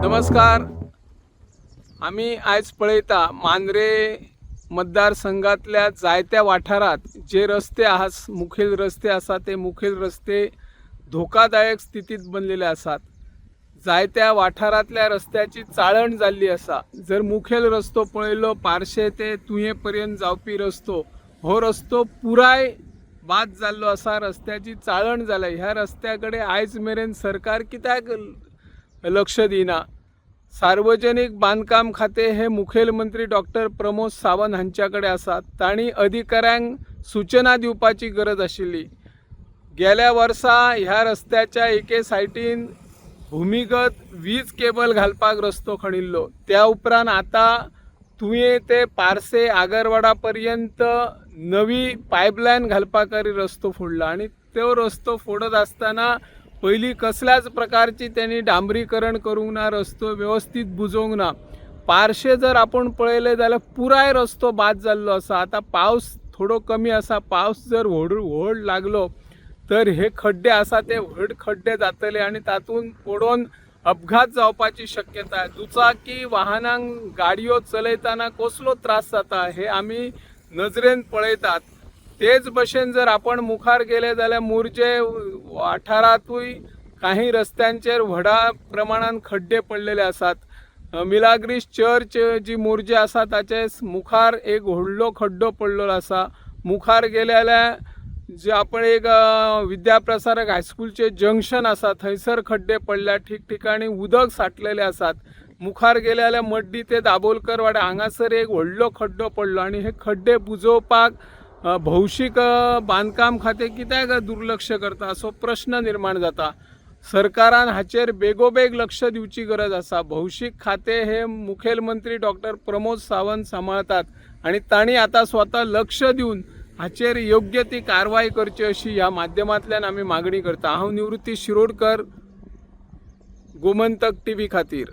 नमस्कार. आमी आयज पळयता मांद्रे मतदारसंघातल्या जायत्या वाठारांत जे रस्ते आहा, मुखेल रस्ते आसा, ते मुखेल रस्ते धोकादायक स्थितीत बनलेले आसात. जायत्या वाठारांतल्या रस्त्याची चाळण जाल्ली आसा. जर मुखेल रस्तो पळयलो, पार्शे ते तुयें पर्यंत जावपी रस्तो, हो रस्तो पुराय बाद जाल्लो आसा. रस्त्याची चाळण जाल्या. ह्या रस्त्या कडेन आयज मेरेन सरकार कित्याक लक्ष दिना? सार्वजनिक बांदकाम खातें हे मुखेलमंत्री डॉक्टर प्रमोद सावंत हांच्या कडेन आसा. तांणी अधिकाऱ्यांक सुचना दिवपाची गरज आशिल्ली. गेल्या वर्सा ह्या रस्त्याच्या एके सायटीन भुमिगत वीज केबल घालपाक रस्तो खणिल्लो. त्या उपरांत आतां तुयें ते पार्से आगरवाडा पर्यंत नवी पायपलायन घालपा खातीर रस्तो फोडला आनी तो रस्तो फोडत आसतना पयलीं कसल्याच प्रकारची तेणी डांबरीकरण करूंक ना, रस्तो वेवस्थीत बुजोवंक ना. पार्शे जर आपूण पळयलें जाल्यार पुराय रस्तो बाद जाल्लो आसा. आतां पावस थोडो कमी आसा. पावस जर व्हड व्हड लागलो तर हे खड्डे आसा ते व्हड खड्डे जातले आनी तातूंत पडोन अपघात जावपाची शक्यता. दुचाकी वाहनांक गाडयो चलयतना कसलो त्रास जाता हे आमी नजरेन पळयतात. तेच भशेन जर आपण मुखार गेले जाल्यार मोरजे वाठारांतूय काही रस्त्यांचेर व्हडा प्रमाणान खड्डे पडलेले आसात. मिलाग्रीस चर्च जी मोरजे आसा ताचे मुखार एक व्हडलो खड्डो पडलेलो आसा. मुखार गेले जाल्यार जे आपण एक विद्याप्रसारक हायस्कूलचे जंक्शन आसा थंयसर खड्डे पडल्या. ठिकठिकाणी उदक साठलेले आसात. मुखार गेले जाल्यार मड्डी ते दाबोलकर वाड्या हांगासर एक व्हडलो खड्डो पडलो आनी हे खड्डे बुजोवपाक भौशीक बांदकाम खातें कित्याक दुर्लक्ष करता असो प्रश्न निर्माण जाता. सरकारान हाचेर बेगोबेग लक्ष दिवची गरज आसा. भौशीक खातें हे मुखेलमंत्री डॉक्टर प्रमोद सावंत सांबाळतात आनी तांणी आतां स्वता लक्ष दिवन हाचेर योग्य ती कारवाय करची अशी ह्या माध्यमांतल्यान आमी मागणी करता. हांव निवृत्ती शिरोडकर, गोमंतक टीव्ही खातीर.